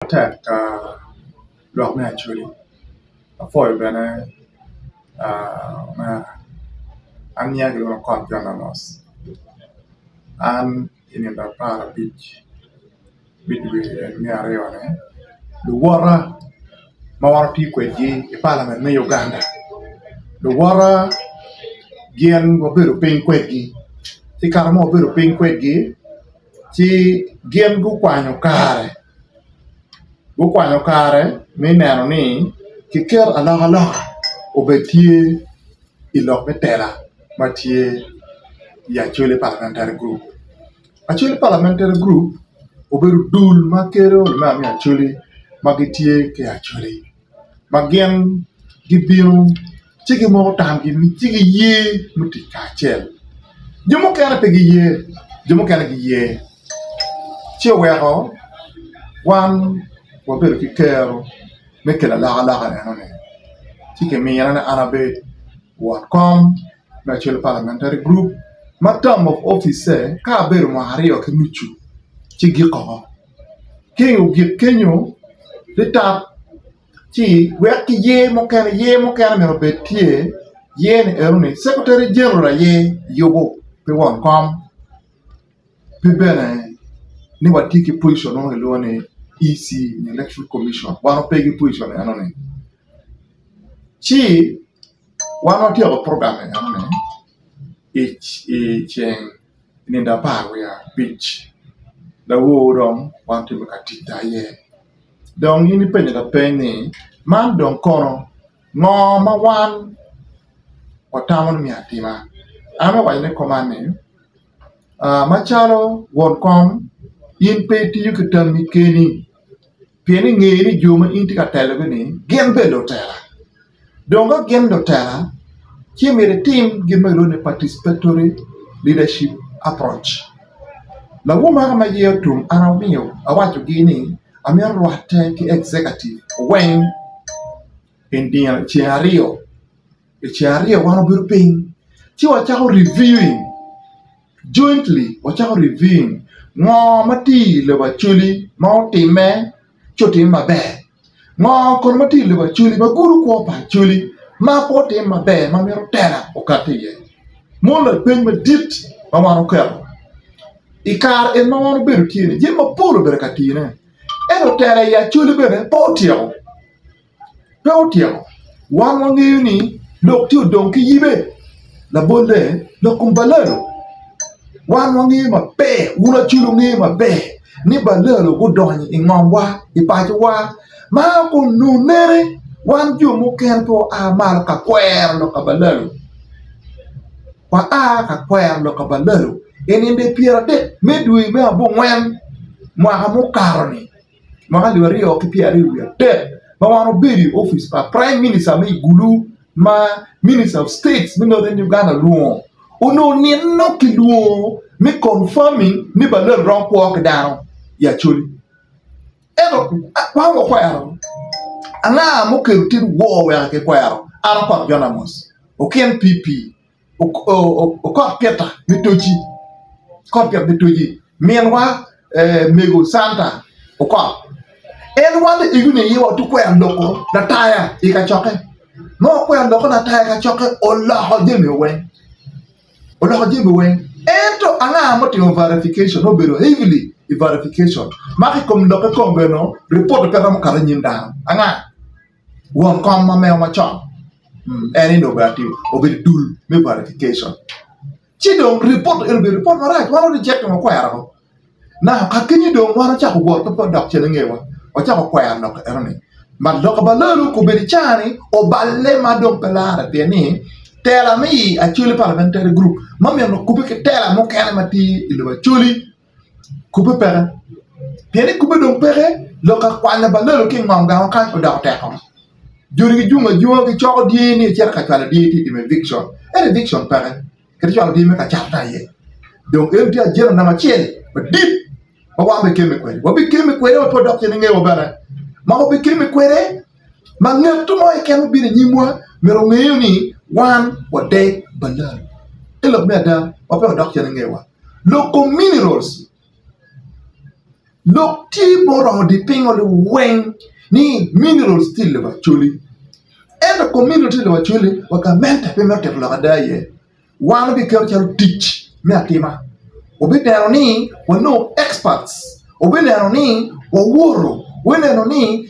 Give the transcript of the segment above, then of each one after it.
Matek lok me acholi apwoyo bene an nyinga kilwonga ni Okot John Amos an i nino aparabic me dwe me aryone luwota ma wan watye kwedgi i palament me Uganda luwota gin wabedo piny kwedgi ci i kare ma wabedo piny kwedgi ci gin gukwanyo kare gukwanyo kare me neno ni kiketo alokaloka obed tye i lok me tela ma tye i Acholi Parliamentary Group. Acholi Parliamentary Group obedo dul ma kelo lumema me Acholi ma gitye ki Acholi. ma gin gibino ci gimoko tamgi ci giye me tic kacel jo mukene pe giye jo mukene giye ci oweko wan wabedo ki kero me kelo alokaloka enoni ci kimina ni an abed won kom me Acholi Parliamentary Group ma term of office-ce ka abedo mwaka aryo ki nucu ci gik oko. Ki i ogik kenyo litap ci wek ki yer mukene yer mukene myero obed tye yer ni eno ni secretary general aye yubo pi won kom ki bene ni watye ki position mo ma kilwongo ni EC nyo electoral commission wan wape ki position eno ni ci wan watyeko program eno ni i ceng nino 15 lawor dong wan tye ka tic aye dong in ipenyo lapeny ni man dong kono ngo ma wan watamo ni myero atima an amito waco ni kuman ni macalo won kom in pe itiyo ki tammi keni pien ingeyo ni jo ma in itye ka telogi-ni gin bene lutela. Dong ka gin lutela, ci myero itim gin ma kilwongo ni participatory leadership approach. Lawor maka ma iye otum an amiyo awacogi ni amito rwatte ki executive weng i nino ceng aryo i ceng aryo wan wabedo piny ci wacako reviewing jointly wacako reviewing ngo ma tye i lobo Acholi ma otimme ci otimme maber. Ngo kono ma tye i lobo Acholi ma gudo kwo pa Acholi ma pe otimme maber ma mito tela okati iye? Mono lapeny madit ma wan oketo i kare eni ma wan obedo tye-ni jami mapol obedo ka tine ento tela i Acholi bene pe otyeko. Pe otyeko. Wan wangeyo ni lok tye odong ki yibe. Labolle, lok kom balalo. Wan wangeyo maber, wun acwali wungeyo maber ni balalo gudonyo i ngomwa, i pacowa ma kun nongo nene wan jo mukene pe waa malo ka kwero lok pa balalo. Waa ka kwero lok pa balalo i nino pyeradek me dwe me abongwen mwaka mukato-ni. mwaka alip aryo ki pyeraryo wiye adek ma wan obedo i opic pa prime minister me i Gulu ma minister of state me Northern Uganda olwongo onongo nino kilwongo me confirming ni balal romo kwo ki dano i Acholi ento wan wakwero anga ma okelo tit war weko kikwero an Okot John Amos okin PP Okot Peter me Toci, Okot Peter me Toci, minwa mego Santa Okot. En wan egoni aye watye kwero loko lataya i kacokke. Ma wakwero loko lataya i kacokke oloko jami weng, oloko jami weng. Ento anga ma otimo verification ma obedo heavily i verification ma ki i kom lokke kong bene ripot pe romo kato i nyim dano anga? Won kom ma mewa macon en aye obedo atir obedo dul me verification ci dong ripot eni obedo ripot marac wan wa reject wakwero woko now ka kenyo dong wan wacako wot pe wadok cen ingewa wacako kwero lok enoni ma lok pa lalo kobedo i caa-ni oballe ma dong pe larre pien ni tela me i Acholi Parliamentary Group ma myero okubbe ki tela mukene ma tye i lobo Acholi Kubbe peke pien ni kubbe dong peke lok ka kwanyo balalo ki i ngom gang kany odoko teko joni gijung ajunga gicoko dye ni ecito ka cwalo dye tye i timo eviction ento eviction peke kadi cwalo dye me ka catone aye dong eno tye ajenda namba acel madit ma wan bikemme kwede wabikemme kwede wa pe wadok cen ingewa bene ma wabikemme kwede ma ngat mo keken mubino i nyimwa myero ongeyo ni wan wadeg balalo ki lok me ada wa pe wadok cen ingewa. Lok kom minerals. Lok tye ma oromo di pingo liweng ni minerals tye i lobo Acholi. Ento kom minerals tye i lobo Acholi wa gamente pe mito tito lok ada iye. Wan wabiketo calo tic me atima. Wabineno ni wanongo experts, wabineno ni wawoto, wabineno ni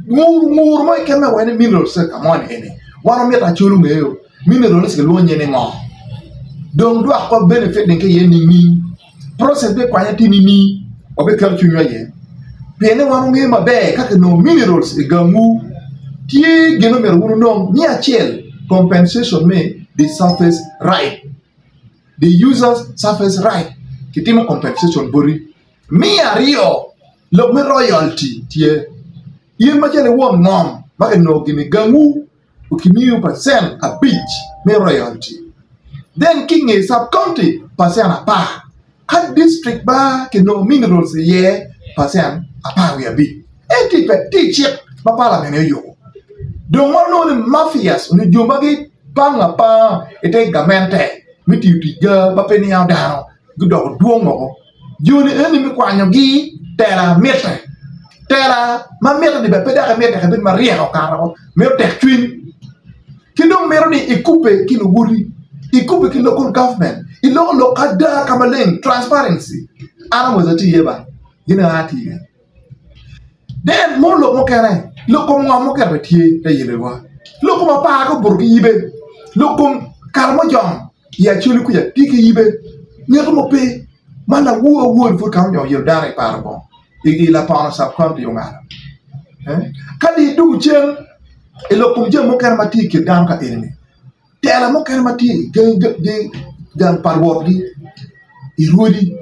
ngur ngur mo keken me wene minerals tye ka moni eni. Wan wamito Acholi ongeyo minerals kilwongo nyinge ni ngo. Dong dwak wa benefit ni ki iye ningning? Process me kwanye tye nining? Wabiketo cwinywa iye pien ni wan wangeyo maber ka kinongo minerals i gangwu tye gin ma myero wun wunong me acel compensation me the surface right the users surface right kitimo compensation boti. Me aryo lok me royalty tye in macalo iwon ngom ma kinongo gin i gangwu okimiyo pacen abic me royalty then ki inge sub county pacen apar ka district ma kinongo minerals iye pacen 15 en tye i cik ma palament oyubo dong wanongo ni mafias nyo jo ma gipango apanga ite gamente me tiyo tic ga ma pe niango dano gudoko dwong woko. Joni eni me kwanyogi tela mitte. Tela ma mitte ni bene pe dok imito ibed maryek okato mito tekcwiny ki dong mito ni ikubbe ki luwoti, ikubbe ki local government, iloko lok ada ka maleng transparency an amoca atye iye ba gin aye atye iye. Then mono lok mukene lok kom ngo mukene bene tye te yellewa lok kom apar ka obuto ki yibe lok kom kare mujong I Acholi kuca tye ki yibe ngeto mo pe ma lawor awor pud ka onyo yelo dano i paro bong i lapono sub county ongalo ka dong idwogo cen i lok kom jami mukene ma tye i kin dano ka eni tela mukene ma tye i gang pa rwotgi i rwodi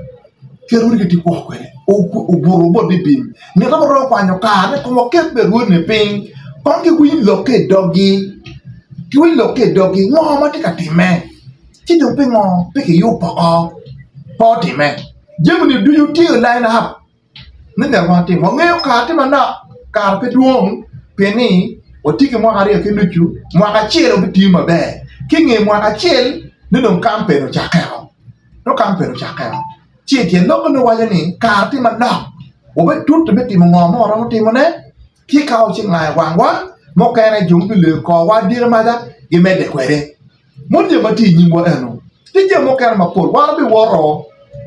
kit rwodi gitye kwo kwede obuto bot ni bim ngeto mo romo kwanyo kare ni kong waket bene rwodi-ni piny kong giwiny lok ki i doggi giwiny lok ki i doggi ngo ma tye ka timme ci dong pingo pe kiyubo oko pe otimme jami-ni ducu tye i line up me myero watim wangeyo kare tye manok kare pe dwong pien ni watye ki mwaka aryo ki nucu mwaka acel wabitiyo maber ki i nge mwaka acel ni dong kampen ocakkeo. Nongo kampen ocakkeo, ci i tyen lok-ki nongo waco ni kare tye manok wabitute me timo ngo ma waromo timone ki ka ocingayo wangwa mukene jo ma gubileyo korwa adita maca gimedde kwede. Mono jami ma tye i nyimwa eno tye jami mukene mapol wan wabiwoto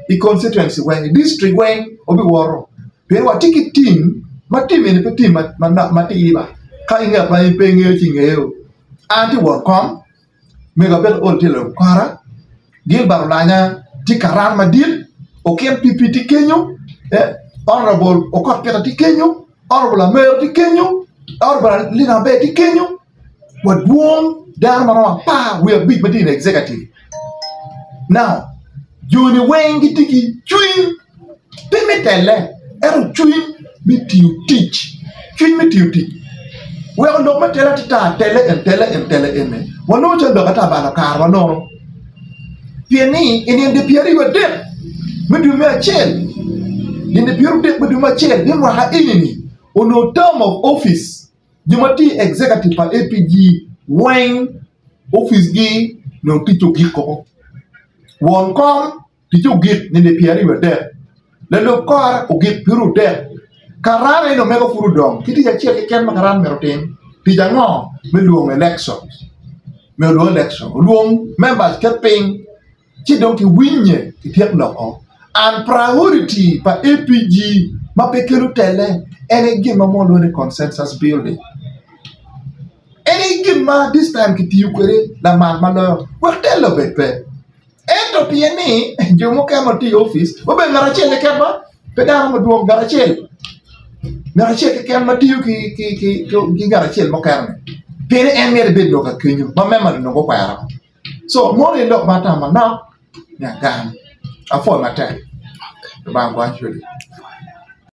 i constituency weng i district weng wabiwoto pien watye ki tim ma tim eni pe tim matir ba ka ingat ma in pe ingeyo ci ingeyo an tye won kom. Mego Abed Ol tye lalub kora, Gilbert Olanya tye karan madit, Okin Pipi tye kenyo, Honorable Okot Peter tye kenyo, Honorable Amero tye kenyo, Honorable Alina Aber tye kenyo, wadwong dano ma romo 15 ma tye i executive. Now, joni weng gitye ki cwiny Pe me telle, ento cwiny me tiyo tic. Cwiny me tiyo tic weko lok me tele atata, tele en, tele en, tele ene, wanongo calo lok ata balo karewa nono. Pien ni i nino 23 me dwe me acel, nino 30 me dwe me acel me mwaka eni-ni, onongo term of office jo ma tye i executive pa APG weng oficgi nongo ticce ogik woko. Won kom Ticce ogik ninde 23, lalub kore ogik 30. Karan aye nongo mego pud odong ki tic acel keken ma karan myero otim. Tic ango? Me lwongo elections. Myero olwong election, olwong members ket piny ci dong kiwinye kityek loko. And priority pa APG ma pe kelo tele en aye gin ma walwongo ni consensus building. En aye gin ma this time kitiyo kwede lamal ma loyo wek tele obed pe. Ento pien ni jo mukene ma tye i opic gubedo ngat acel keken ma pe dano madwong ngat acel ngat acel keken ma tiyo ki ngat acel mukene-ni pien ni en myero ebed lok akenyo ma member onongo gukwero co mono aye lok ma atamo manok me agam apwoyo matek Lubanga ogwok kwedi.